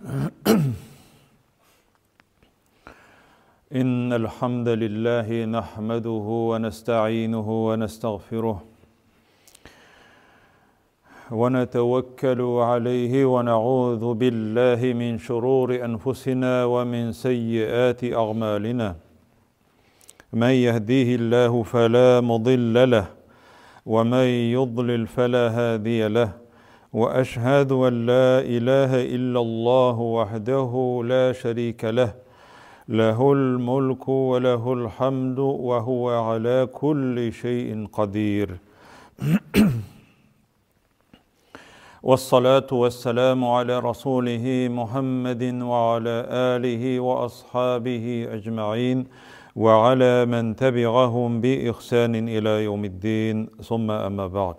إن الحمد لله نحمده ونستعينه ونستغفره ونتوكل عليه ونعوذ بالله من شرور أنفسنا ومن سيئات أعمالنا. من يهديه الله فلا مضل له ومن يضلل فلا هادي له، وأشهد أن لا إله إلا الله وحده لا شريك له، له الملك وله الحمد وهو على كل شيء قدير. والصلاة والسلام على رسوله محمد وعلى آله وأصحابه أجمعين وعلى من تبعهم بإحسان إلى يوم الدين، ثم أما بعد.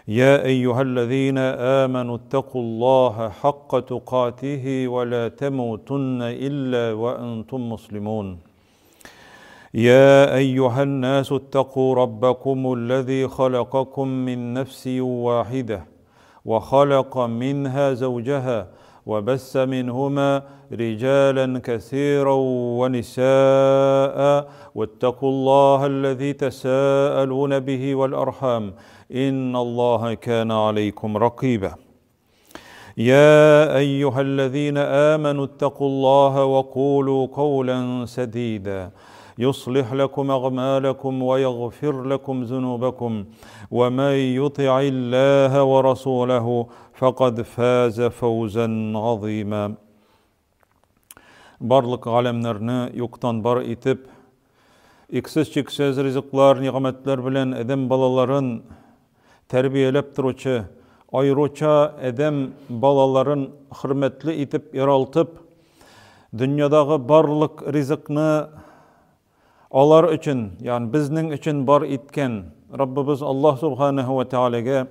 يا أيها الذين آمنوا اتقوا الله حق تقاته ولا تموتن إلا وأنتم مسلمون. يا أيها الناس اتقوا ربكم الذي خلقكم من نفس واحدة وخلق منها زوجها وبث منهما رجالا كثيرا ونساء، واتقوا الله الذي تساءلون به والأرحام إن الله كان عليكم رقيبا. يا أيها الذين آمنوا اتقوا الله وقولوا قولا سديدا يصلح لكم أعمالكم ويغفر لكم ذنوبكم، ومن يطع الله ورسوله فقد فاز فوزا عظيما. Барлык галәмнәрне юктан бар итеп, иксез-чиксез ризыклар, нигъмәтләр белән адәм балаларын тәрбияләп торучы, аеруча адәм балаларын хөрмәтле итеп яралтып, дөньядагы барлык ризыкны алар өчен, ягъни безнең өчен бар иткән Раббыбыз Аллаһ субханаһу ва таалагә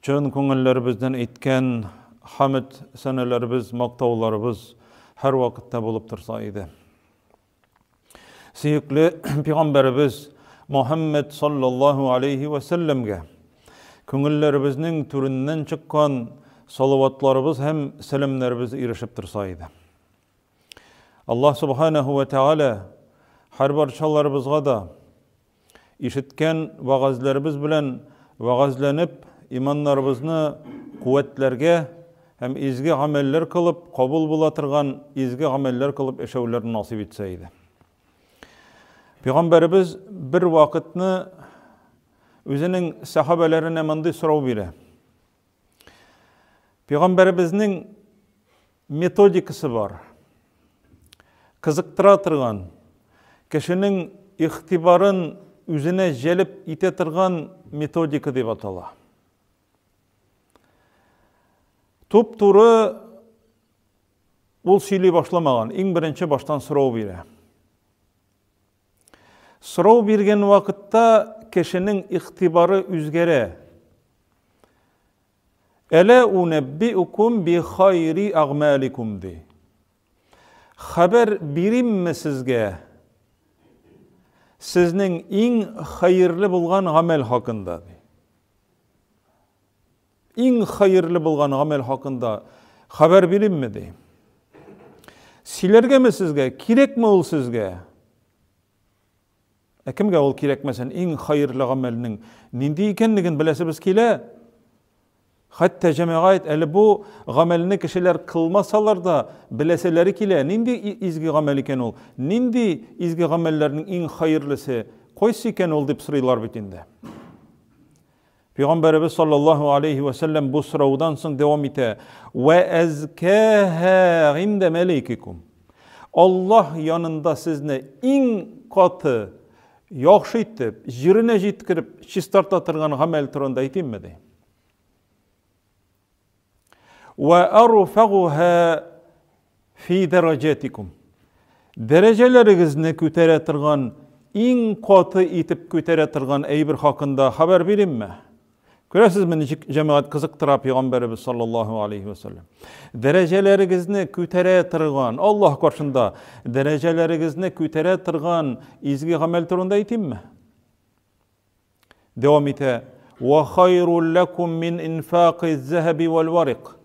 чын күңелләребездән әйткән хәмд сәнәләребез, мактауларыбыз һәр вакытта булып торса иде. Сөекле пәйгамбәребез Мухаммад саллаллаһу алейхи ва сәлләмгә күңелләребезнең түреннән чыккан салаватларыбыз һәм сәламнәребез ирешеп торса иде. Аллаһ субханаһу ва тааля һәр барчаларыбызга да ишеткән вәгазьләребез белән вәгазьләнеп, иманнарыбызны куәтләргә һәм изге гамәлләр кылып, кабул була торган изге гамәлләр кылып яшәүләрне насыйп итсә иде. Пәйгамбәребез бер вакытны үзенең сәхабәләренә мондый сорау бирә. Пәйгамбәребезнең методикасы бар. Кызыктыра торган, кешенең игътибарын үзенә җәлеп итә торган методика дип атала. Туп-туры ул сөйли башламаган, иң беренче баштан сорау бирә. Сорау биргән вакытта кешенең игътибары үзгәрә. Әлә унәббиукум би хайри агмаликум ди. Хәбәр биримме сезгә? Сезнең иң хәерле булган гамәл хакында ди. Иң хәерле булган гамәл хакында хәбәр биримме ди. Сөйләргәме сезгә? Кирәкме ул сезгә? Ә кемгә ул кирәкмәсен? Иң хәерле гамәлнең нинди икәнлеген беләсебез килә. Хәтта җәмәгать әле бу гамәлне кешеләр кылмасалар да беләселәре килә. Нинди изге гамәл икән ул? Нинди изге гамәлләрнең иң хәерлесе? Кайсы икән ул дип сорыйлар бит инде. Пәйгамбәребез саллаллаһу алейхи ва сәлләм бу сораудан соң дәвам итә. Ва әзкаһа инда маликикум. Аллаһ янында сезне иң каты, яхшы итеп, җиренә җиткереп чистарта торган гамәл турында әйтимме ди. Ва арфагуха фи дәрәҗәтикум. Дәрәҗәләрегезне күтәрә торган, иң каты итеп күтәрә торган әйбер хакында хәбәр биримме? Күрәсезме, ничек җәмәгать кызыктыра пәйгамбәребез саллаллаһу алейхи ва сәлләм. Дәрәҗәләрегезне күтәрә торган, Аллаһ каршында дәрәҗәләрегезне күтәрә торган изге гамәл турында әйтимме? Дәвам итә. Ва хайрул лакум мин инфақи захаби вал варик.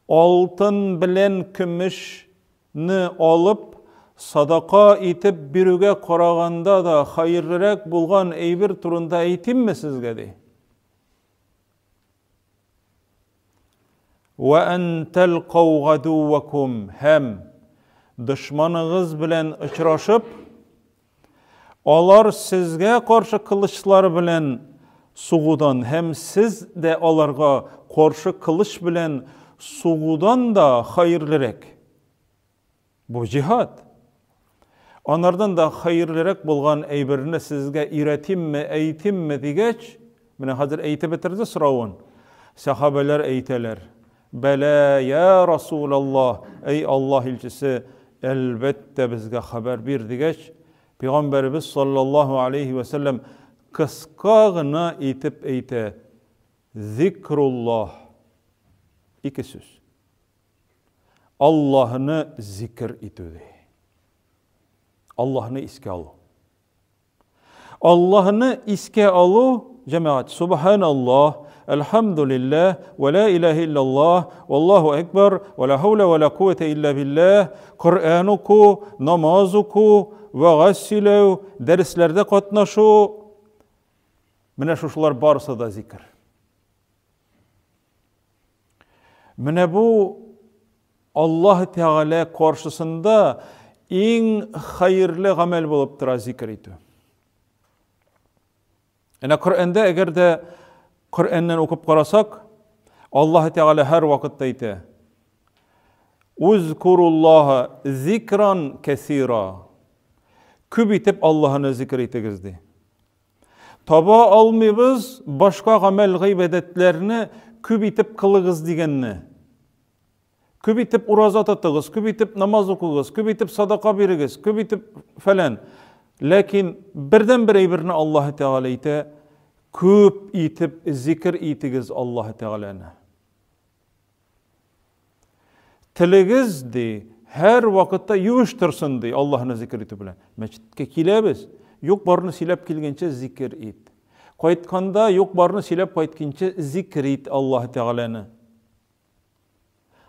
Алтын белән көмешне алып, садака итеп бирүгә караганда да хәерлерәк булган әйбер турында әйтимме сезгә, ди. Вә ән тәлкау гадувакум һәм дошманыгыз белән очрашып, Алар сезгә каршы кылычлары белән сугудан һәм сез дә аларга каршы кылыч белән сугудан да хәерлерәк. Бу җиһад. Анардан да хәерлерәк булган әйберне сезгә өйрәтимме, әйтимме дигәч, менә хәзер әйтеп бетерде соравын. Сәхабәләр әйтәләр: Бәлә, я Расулаллаһ, әй Аллаһ илчесе, әлбәттә безгә хәбәр бир, дигәч, Пәйгамбәребез саллаллаһу алейһи вә сәлләм кыска гына итеп әйтә, Зикруллаһ. Ике сүз. Аллаһны зикр итү ди. Аллаһны искә алу. Аллаһны искә алу, җәмәгать, субханаллаһ, әлхәмдүлилләһ, вә ла илаһә иллаллаһ, валлаһу әкбәр, вә ла хәүлә вә ла кувәтә илля билләһ, Коръән уку, намаз уку, вәгазь сөйләү, дәресләрдә катнашу, менә шушылар барысы да зикер. Менә бу Аллаһ Тәгалә каршысында иң хәерле гамәл булып тора зикер итү. Әнә Коръәндә әгәр дә Коръәннән укып карасак, Аллаһ Тәгалә һәр вакытта әйтә: Узкуруллаһа зикран кәсира. Күп итеп Аллаһны зикр итегез ди. Таба алмыйбыз башка гамәл гыйбадәтләрне күп итеп кылыгыз дигәнне. Күп итеп ураза тотыгыз, күп итеп намаз укыгыз, күп итеп садака бирегез, күп итеп фәлән. Ләкин бердән-бер әйберне Аллаһ Тәгалә әйтә, күп итеп зикер итегез Аллаһ Тәгаләне. Телегез, ди, һәр вакытта юеш торсын, ди, Аллаһны зикер итү белән. Мәчеткә киләбез, юк барны сөйләп килгәнче зикер ит. Кайтканда юк барны сөйләп кайтканчы зикер ит Аллаһ Тәгаләне.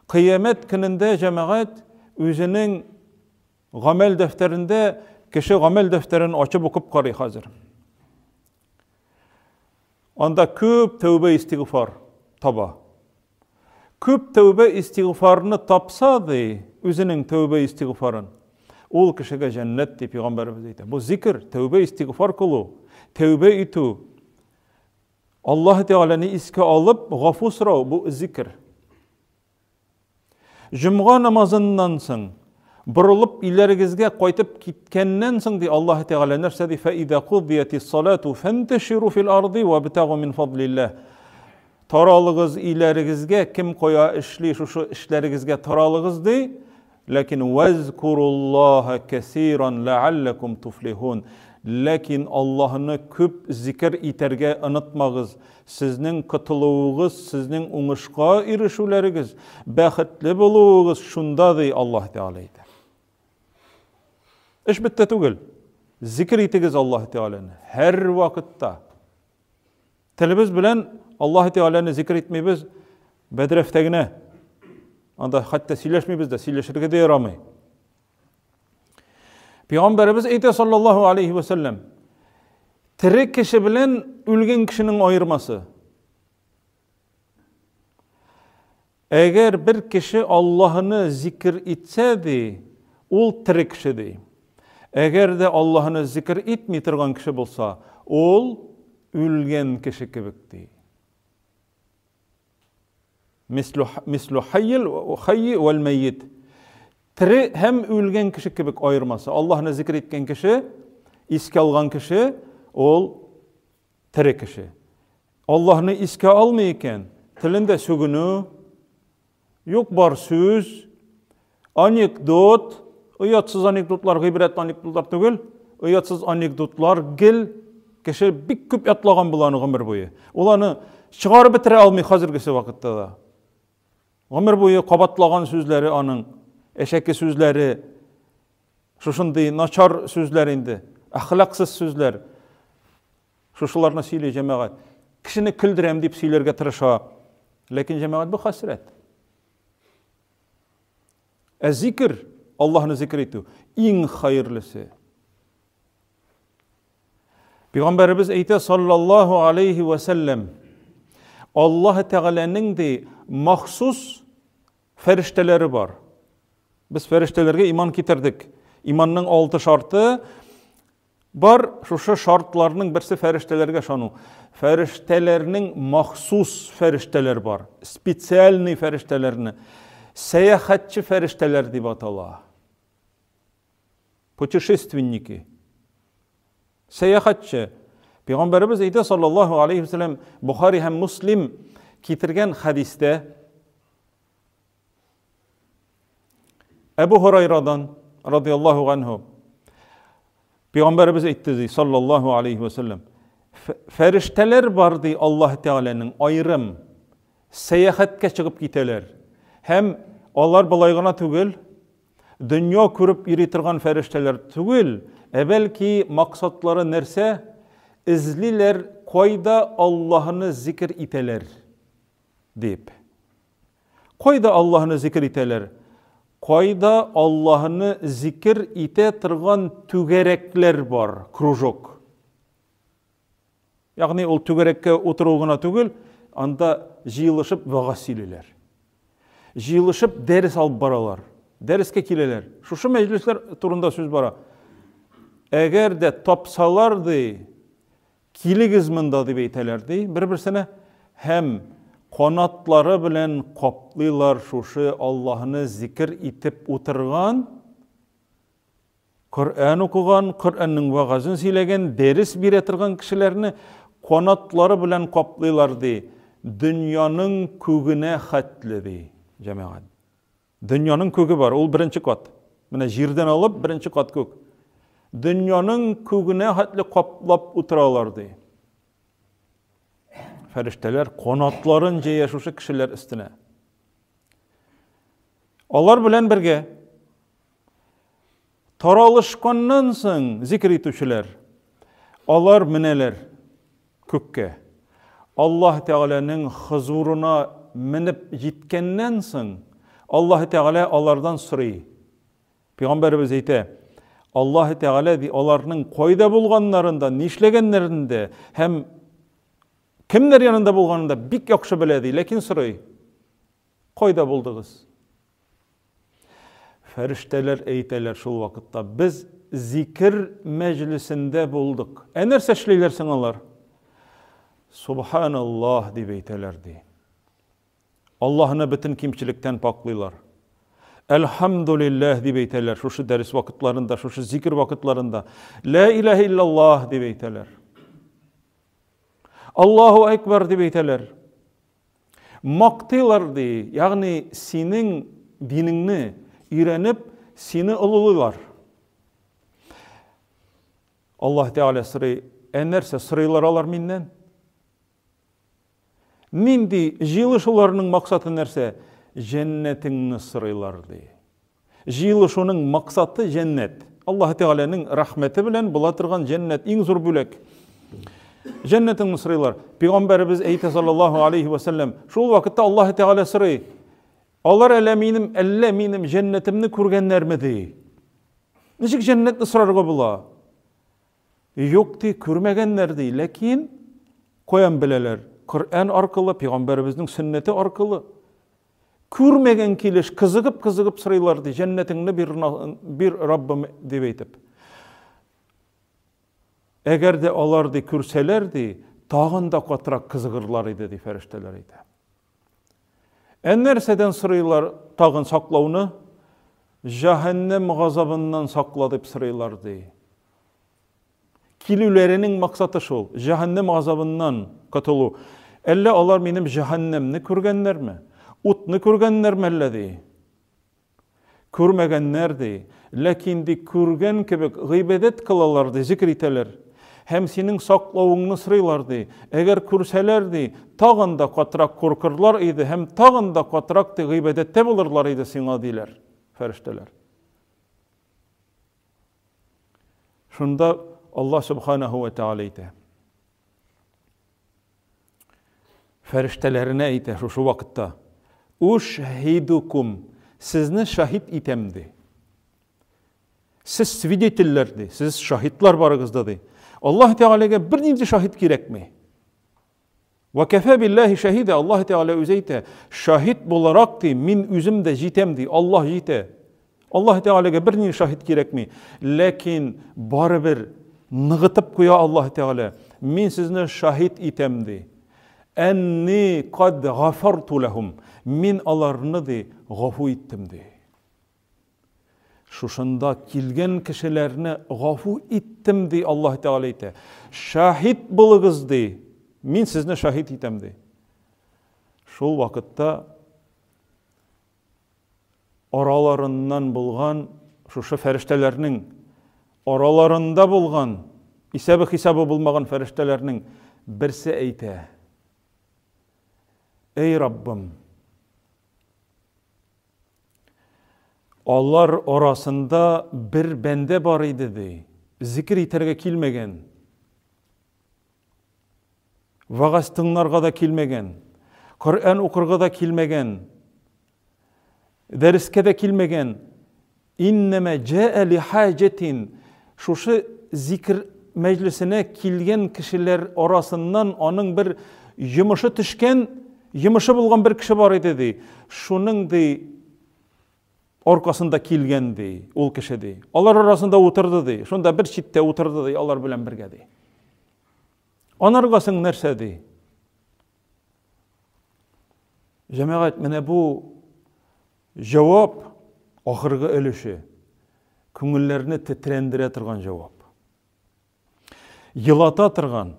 Кыямәт көнендә җәмәгать үзенең гамәл дәфтәрендә кеше гамәл дәфтәрен ачып укып карый хәзер. Анда күп тәүбә истигъфар таба. Күп тәүбә истигъфарны тапса, ди, үзенең тәүбә истигъфарын, ул кешегә җәннәт дип пәйгамбәребез әйтә. Бу зикр, тәүбә истигъфар кылу, тәүбә итү, Аллаһ Тәгаләне искә алып, гафу сорау, бу зикр. Җомга намазыннан соң, борылып өйләрегезгә кайтып киткәннән соң, ди Аллаһ Тәгалә нәрсә ди? Фәизә кудиятис салату фанташиру фил арди вабтагу мин фадлиллаһ. Таралыгыз өйләрегезгә, кем кая эшли, шушы эшләрегезгә таралыгыз ди. Ләкин вәзкуруллаһа кәсиран ләалләкум туфлихун. Ләкин Аллаһны күп зикер итәргә онытмагыз. Сезнең котылуыгыз, сезнең уңышка ирешүләрегез, бәхетле булуыгыз шунда, ди Аллаһ Тәгалә әйтә. Эш бетте түгел. Зикер итегез Аллаһ Тәгаләне һәр вакытта. Телебез белән Аллаһ Тәгаләне зикер итмибез, бәдрәфтә генә. Анда хәтта сөйләшмибез дә, сөйләшергә дә ярамый. Пәйгамбәребез әйтә саллаллаһу алейхи ва сәлләм, тере кеше белән үлгән кешенең аермасы. Әгәр бер кеше Аллаһны зикр итсә ди, ул тере кеше ди. Әгәр дә Аллаһны зикр итми торган кеше булса, ул үлгән кеше кебек ди. Мислю мислю хайил хайи вәл мәйит. Тере һәм үлгән кеше кебек аермасы. Аллаһны зикр иткән кеше, искә алган кеше, ул тере кеше. Аллаһны искә алмый икән, телендә сүгенү, юк бар сүз, анекдот, оятсыз анекдотлар, гыйбрәтле анекдотлар түгел, оятсыз анекдотлар гел кеше бик күп ятлаган була аны гомер буе. Ул аны чыгарып бетерә алмый хәзергесе вакытта да. Гомер буе кабатлаган сүзләре аның, әшәке сүзләре, шушындый начар сүзләр инде, әхлаксыз сүзләр. Шушыларны сөйли җәмәгать. Кешене көлдерәм дип сөйләргә тырыша. Ләкин җәмәгать бу хәсрәт. Ә зикер, Аллаһны зикер итү, иң хәерлесе. Пәйгамбәребез әйтә, саллаллаһу алейхи вә сәлләм, Аллаһ Тәгаләнең ди махсус фәрештәләре бар. Без фәрештәләргә иман китердек. Иманның алты шарты бар, шушы шартларның берсе фәрештәләргә ышану. Фәрештәләрнең махсус фәрештәләр бар, специальный фәрештәләрне сәяхәтче фәрештәләр дип атала. Путешественники. Сәяхәтче. Пәйгамбәребез әйтә саллаллаһу алейхи вәсәләм Бухари һәм Муслим китергән хәдистә Әбу Һурайрадан радияллаһу анһу Пәйгамбәребез әйтте ди саллаллаһу алейхи вәсәләм фәрештәләр бар ди Аллаһ Тәгаләнең аерым сәяхәткә чыгып китәләр. Һәм алар болай гына түгел, Дөнья күреп йөри торган фәрештәләр түгел, ә бәлки максатлары нәрсә? Эзлиләр, кайда Аллаһыны зикер итәләр, дип. Кайда Аллаһыны зикер итәләр? Кайда Аллаһыны зикер итә торган түгәрәкләр бар, кружок. Ягъни ул түгәрәккә утыру гына түгел, анда җыелышып вәгазь сөйлиләр. Җыелышып дәрес алып баралар. Дәрескә киләләр. Шушы мәҗлесләр турында сүз бара. Әгәр дә тапсалар ди, килегез монда дип әйтәләр ди, бер-берсенә һәм канатлары белән каплыйлар шушы Аллаһны зикер итеп утырган Коръән укыган, Коръәннең вәгазен сөйләгән, дәрес бирә торган кешеләрне канатлары белән каплыйлар, ди. Дөньяның күгенә хәтле, ди, җәмәгать. Дөньяның күге бар, ул беренче кат. Менә җирдән алып беренче кат күк. Дөньяның күгенә хәтле каплап утыралар, ди. Фәрештәләр канатларын җәя шушы кешеләр өстенә. Алар белән бергә таралышканнан соң зикр итүчеләр, алар менәләр күккә. Аллаһ Тәгаләнең хозурына менеп җиткәннән соң, Аллаһ Тәгалә алардан сорый. Пәйгамбәребез әйтә, Аллаһ Тәгалә ди, аларның кайда булганнарын да, нишләгәннәрен дә һәм кемнәр янында булганын да бик яхшы белә ди, ләкин сорый. Кайда булдыгыз? Фәрештәләр әйтәләр шул вакытта, без зикер мәҗлесендә булдык. Ә нәрсә эшлиләр соң алар? Субханаллаһ дип әйтәләр ди. Аллаһны бөтен кимчелектән паклыйлар. Әлхәмдулилләһ дип әйтәләр шушы дәрес вакытларында, шушы зикер вакытларында. Лә илаһ иллаллаһ дип әйтәләр. Аллаһу әкбәр дип әйтәләр. Мактыйлар ди, ягъни синең динеңне өйрәнеп, сине олылыйлар. Аллаһ Тәгалә сорый, ә нәрсә сорыйлар алар миннән? Нинди җыелышуларның максаты нәрсә? Җәннәтеңне сорыйлар ди. Җыелышуның максаты җәннәт. Аллаһ Тәгаләнең рәхмәте белән була торган җәннәт иң зур бүләк. Җәннәтеңне сорыйлар. Пәйгамбәребез әйтә саллаллаһу алейхи ва сәлләм, шул вакытта Аллаһ Тәгалә сорый. Алар әллә минем, әллә минем җәннәтемне күргәннәрме ди. Ничек җәннәтне сорарга була? Юк ди, күрмәгәннәр ди, ләкин каян беләләр? Коръән аркылы, пәйгамбәребезнең сөннәте аркылы. Күрмәгән килеш кызыгып-кызыгып сорыйлар ди, җәннәтеңне бир, бир Раббым дип әйтеп. Әгәр дә алар ди күрсәләр ди, тагын да катырак кызыгырлар иде ди фәрештәләр әйтә. Ә нәрсәдән сорыйлар тагын саклауны? Җәһәннәм газабыннан сакла дип сорыйлар ди. Килүләренең максаты шул, җәһәннәм газабыннан котылу. Әллә алар минем җәһәннәмне күргәннәрме? Утны күргәннәрме әллә ди? Күрмәгәннәр ди. Ләкин ди күргән кебек гыйбадәт кылалар ди, зикр итәләр. Һәм синең саклавыңны сорыйлар ди. Әгәр күрсәләр ди, тагын да катырак куркырлар иде һәм тагын да катырак ди гыйбадәттә булырлар иде сиңа диләр фәрештәләр. Шунда Аллаһ Субханаһу ва Тааля әйтә. Фәрештәләренә әйтә шушы вакытта. Ушһидукум. Сезне шаһит итәм, ди. Сез свидетельләр, ди. Сез шаһитлар барыгыз да, ди. Аллаһ Тәгаләгә бернинди шаһит кирәкми. Вә кәфә билләһи шәһидә, Аллаһ Тәгалә үзе әйтә, шаһит буларак, ди, мин үзем дә җитәм, ди, Аллаһ җитә. Аллаһ Тәгаләгә бернинди шаһит кирәкми. Ләкин барыбер ныгытып куя Аллаһ Тәгалә. Мин сезне шаһит итәм, ди. Әнни кад гафарту ләһум. Мин аларны, ди, гафу иттем, ди. Шушында килгән кешеләрне гафу иттем, ди Аллаһ Тәгалә әйтә. Шаһит булыгыз, ди. Мин сезне шаһит итәм, ди. Шул вакытта араларыннан булган шушы фәрештәләрнең араларында булган исәбе-хисабы булмаган фәрештәләрнең берсе әйтә: Эй Раббым, алар арасында бер бәндә бар иде, ди, зикер итәргә килмәгән. Вәгазь тыңларга да килмәгән, Коръән укырга да килмәгән, дәрескә дә килмәгән. Иннәмә җәә ли хаҗәтин. Шушы зикр мәҗлесенә килгән кешеләр арасыннан аның бер йомышы төшкән, йомышы булган бер кеше бар иде ди. Шуның ди аркасында килгән ди ул кеше ди. Алар арасында утырды ди. Шунда бер читтә утырды ди алар белән бергә ди. Анарга соң нәрсә ди? Җәмәгать, менә бу җавап ахыргы өлеше күңелләрне тетрәндерә торган җавап. Елата торган,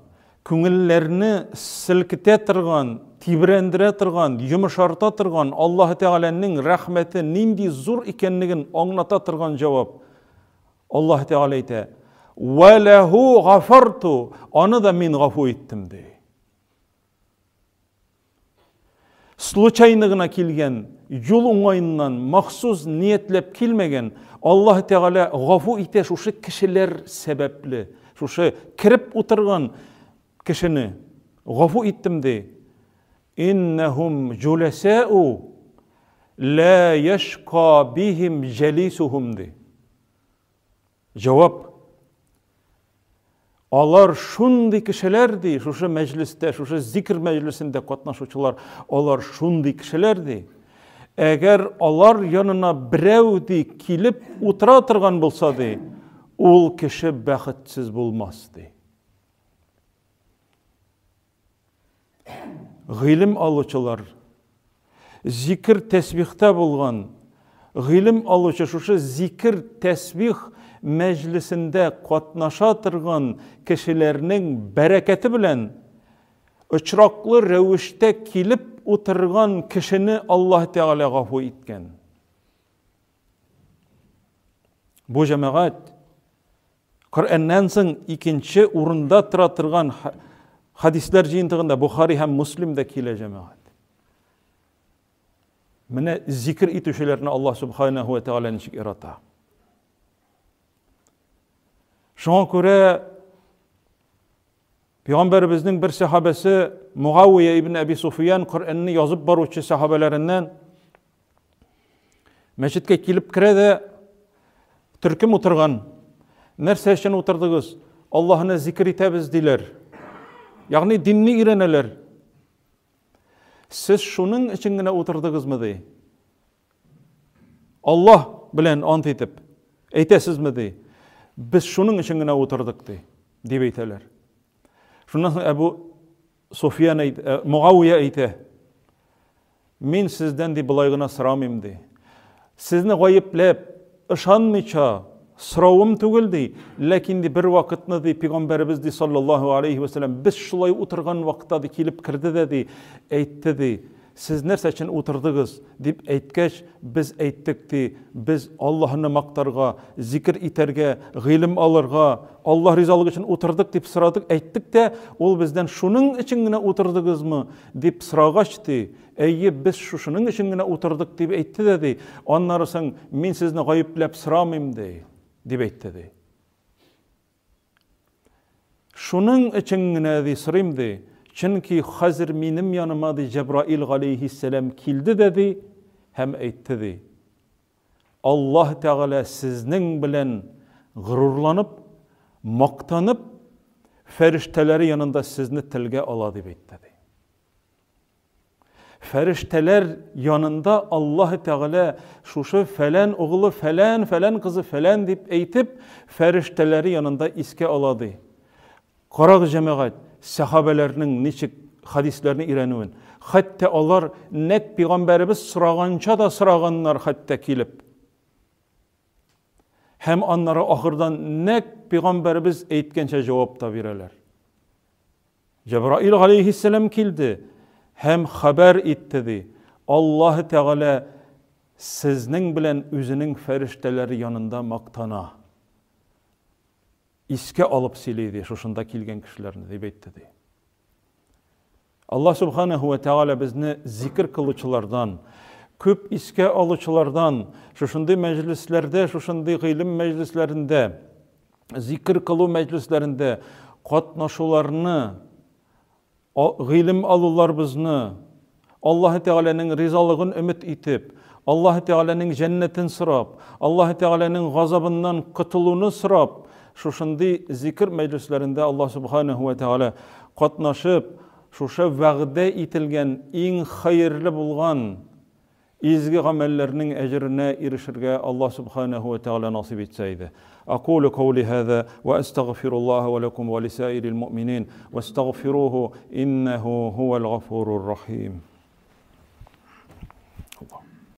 күңелләрне селкетә торган, тибрәндерә торган, йомшарта торган Аллаһ Тәгаләнең рәхмәте нинди зур икәнлеген аңлата торган җавап. Аллаһ Тәгалә әйтә: "Ва ләһу гафарту", аны да мин гафу иттем ди. Случайно гына килгән, юл уңаеннан махсус ниятләп килмәгән, Аллаһ Тәгалә гафу итә шушы кешеләр сәбәпле, шушы кереп утырган кешене гафу иттем ди. Иннәһум җуләсәу ла яшка бихим җәлисухум ди. Җавап. Алар шундый кешеләр ди, шушы мәҗлестә, шушы зикр мәҗлесендә катнашучылар, алар шундый кешеләр ди. Әгәр алар янына берәү ди килеп утыра торган булса ди, ул кеше бәхетсез булмас ди. Гыйлем алучылар, зикер тәсбихтә булган, гыйлем алучы шушы зикер тәсбих мәҗлесендә катнаша торган кешеләрнең бәрәкәте белән очраклы рәвештә килеп утырган кешене Аллаһ Тәгалә гафу иткән. Бу җәмәгать Коръәннән соң икенче урында тора торган хадисләр җыентыгында Бухари һәм Муслимдә килә җәмәгать. Менә зикр итүчеләрне Аллаһ субханаһу ва тааля ничек ярата. Шуңа күрә Пәйгамбәребезнең бер сәхабәсе Муавия ибн Әби Суфиян Коръәнне язып баручы сәхабәләреннән мәчеткә килеп керә дә төркем утырган. Нәрсә өчен утырдыгыз? Аллаһны зикр итәбез диләр. Ягъни динне өйрәнәләр. Сез шуның өчен генә утырдыгызмы ди? Аллаһ белән ант итеп әйтәсезме ди? Без шуның өчен генә утырдык ди, дип әйтәләр. Шуннан соң Әбу Суфиян әйт, э, Муавия әйтә. Мин сездән ди болай гына сорамыйм ди. Сезне гаепләп, ышанмыйча соравым түгел ди, ләкин ди бер вакытны ди пәйгамбәребез ди саллаллаһу алейхи ва сәлләм без шулай утырган вакытта ди килеп керде дә ди, әйтте ди, Сез нәрсә өчен утырдыгыз? дип әйткәч, без әйттек, ди, без Аллаһны мактарга, зикер итәргә, гыйлем алырга, Аллаһ ризалыгы өчен утырдык, дип сорадык, әйттек тә, ул бездән шуның өчен генә утырдыгызмы, дип сорагач, ди, әйе, без шушының өчен генә утырдык, дип әйтте дә, ди, аннары соң мин сезне гаепләп сорамыйм, ди, дип әйтте, ди. Шуның өчен генә, ди, сорыйм, ди, чөнки хәзер минем яныма, ди, Җәбраил галәйһиссәлам килде дә, ди, һәм әйтте, ди. Аллаһ Тәгалә сезнең белән горурланып, мактанып, фәрештәләре янында сезне телгә ала дип әйтте ди. Фәрештәләр янында Аллаһ Тәгалә шушы фәлән углы фәлән, фәлән кызы фәлән дип әйтеп, фәрештәләре янында искә ала ди. Карагыз, җәмәгать, сәхабәләрнең ничек хәдисләрне өйрәнүен. Хәтта алар нәкъ пәйгамбәребез сораганча да сораганнар хәтта килеп. Һәм аннары ахырдан нәкъ пәйгамбәребез әйткәнчә җавап та бирәләр. Җәбраил галәйһиссәлам килде һәм хәбәр итте ди. Аллаһ Тәгалә сезнең белән үзенең фәрештәләре янында мактана. Искә алып сөйли ди шушында килгән кешеләрне дип әйтте ди. Аллаһ субханаһу ва тааля безне зикр кылучылардан, күп искә алучылардан, шушындый мәҗлесләрдә, шушындый гыйлем мәҗлесләрендә, зикр кылу мәҗлесләрендә катнашуларны Гыйлем алуларыбызны Аллаһы Тәгаләнең ризалыгын өмет итеп, Аллаһы Тәгаләнең җәннәтен сорап, Аллаһы Тәгаләнең газабыннан котылуны сорап, шушындый зикер мәҗлесләрендә Аллаһ Субханаһу ва Тәгалә катнашып, шушы вәгъдә ителгән иң хәерле булган Изге гамәлләрнең әҗеренә ирешергә Аллаһ Субханәһү вә Тәгалә насыйп итсә иде. Акулу каули һаза вә әстәгъфируллаһа вә ләкум вә лисаирил муъминин вәстәгъфируху иннәһу һувәл гафурур рахим.